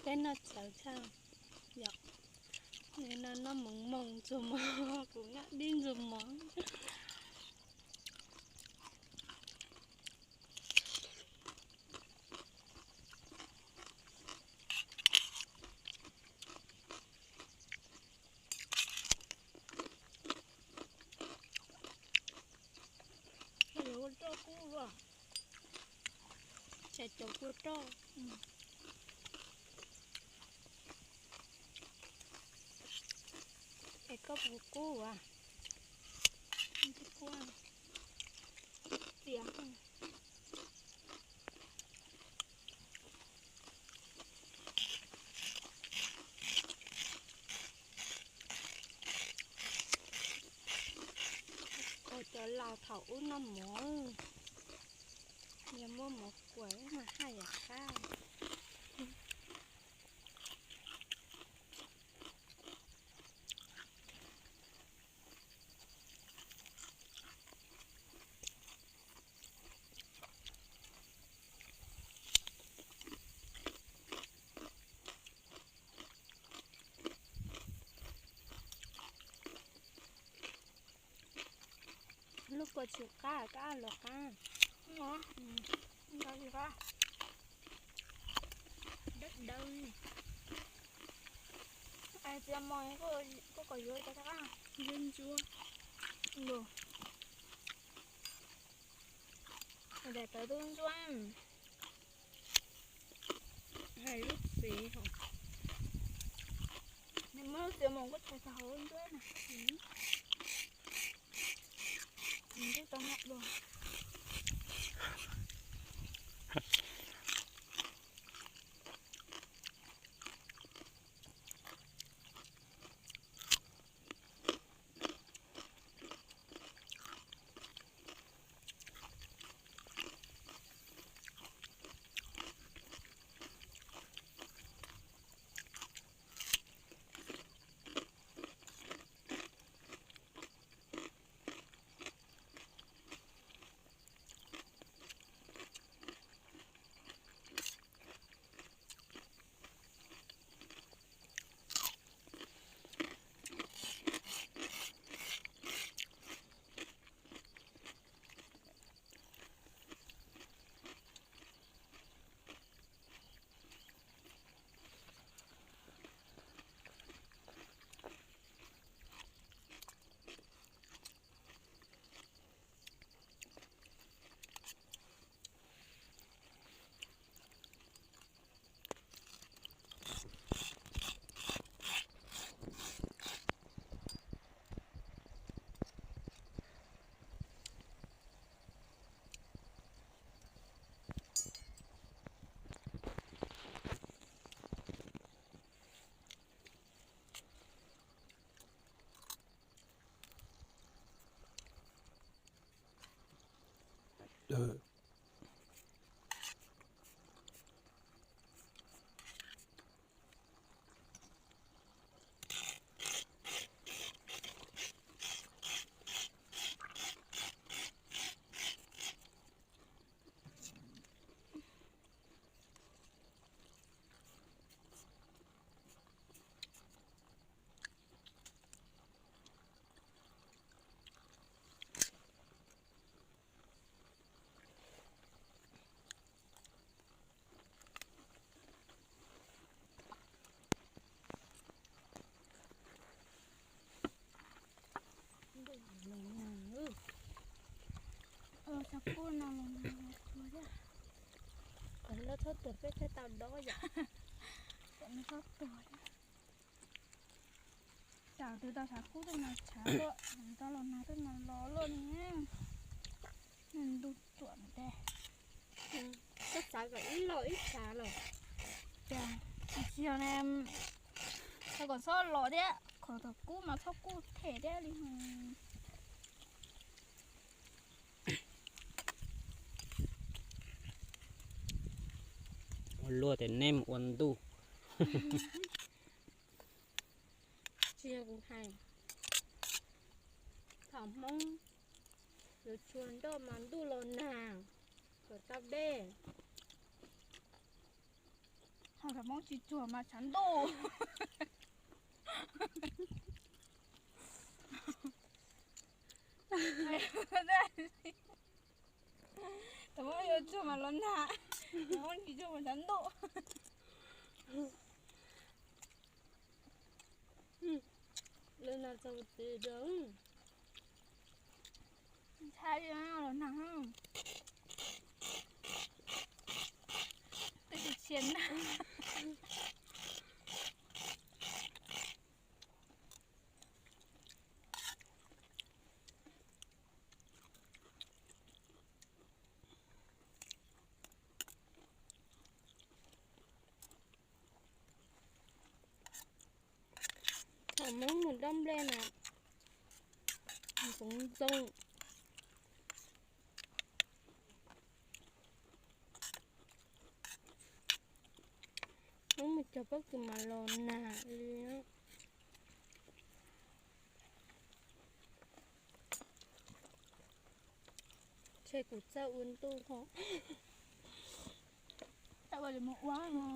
Peb noj txawv tshaj yom. Noj noj moos moos ntxuag mov, kuv noj dib ntxuag mov. Roj kub, tsam cov kua roj. Es koj puas kub as? Txias. Ua cov laus thaum ub noj mov, yog muab mov kuam mas haj yam qab. Lub kua tsis qab, koj ab los qab. Dawb dawb. Txias mos, koj kom yuav cov qab. Ntsuab ntsuab. Daim tawv twb ntsuab. Hais lub txiv hos. Nws muab lub txias mos kuj tshais tag hauv lub ntsuab na. Nws twb tau noj dua. Xav kub no los nag los tuag thiab. Kom nws txhob tuag peb thiaj tau dob yom. Kom nws txhob tuag thiab. Tsam twg tau xav kub tej no tshav luaj, tau los nag tej no los luaj ne. Ntuj ruam no tes. Koj xav kom ib los ib tshav los. Cas tsis yog ne, tau kom txhob los thiab, qhov thaum kub mas txhob kub them thiab li. Ua luaj tias neb mus ua ntuj. Tsis yog kuv hais, thaum Hmoob yuav tshua nroj mas ntuj los nag kom tau dej. Thaum Hmoob tsis tsuag mas tshav ntuj. Thaum Hmoob yuav tsuag mas los nag, Hmoob tsis tsuag mas tshav ntuj. Lawv nag txog tid, ntshai los nag, twb tsis tshia nag. Thaum Hmoob mus dob nplej na, ntxoov ntxoo. Hmoob mus cog pob kws mas los nag li. Ntshe kuv txawj ua ntuj ho. Txawj ua li mus ua no.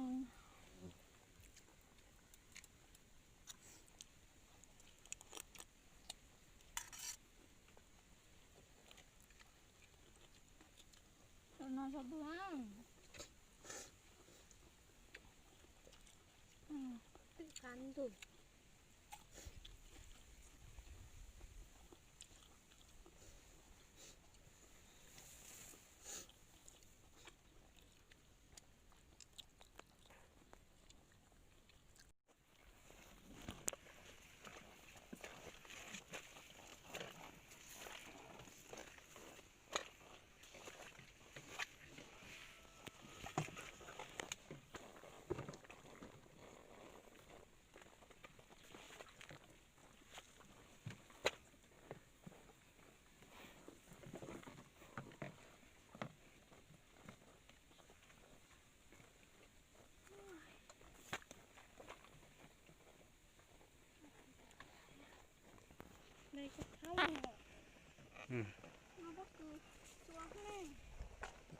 Tus no tsaus ntuj na. Twb qab ntuj.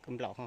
Kws nplaum ho,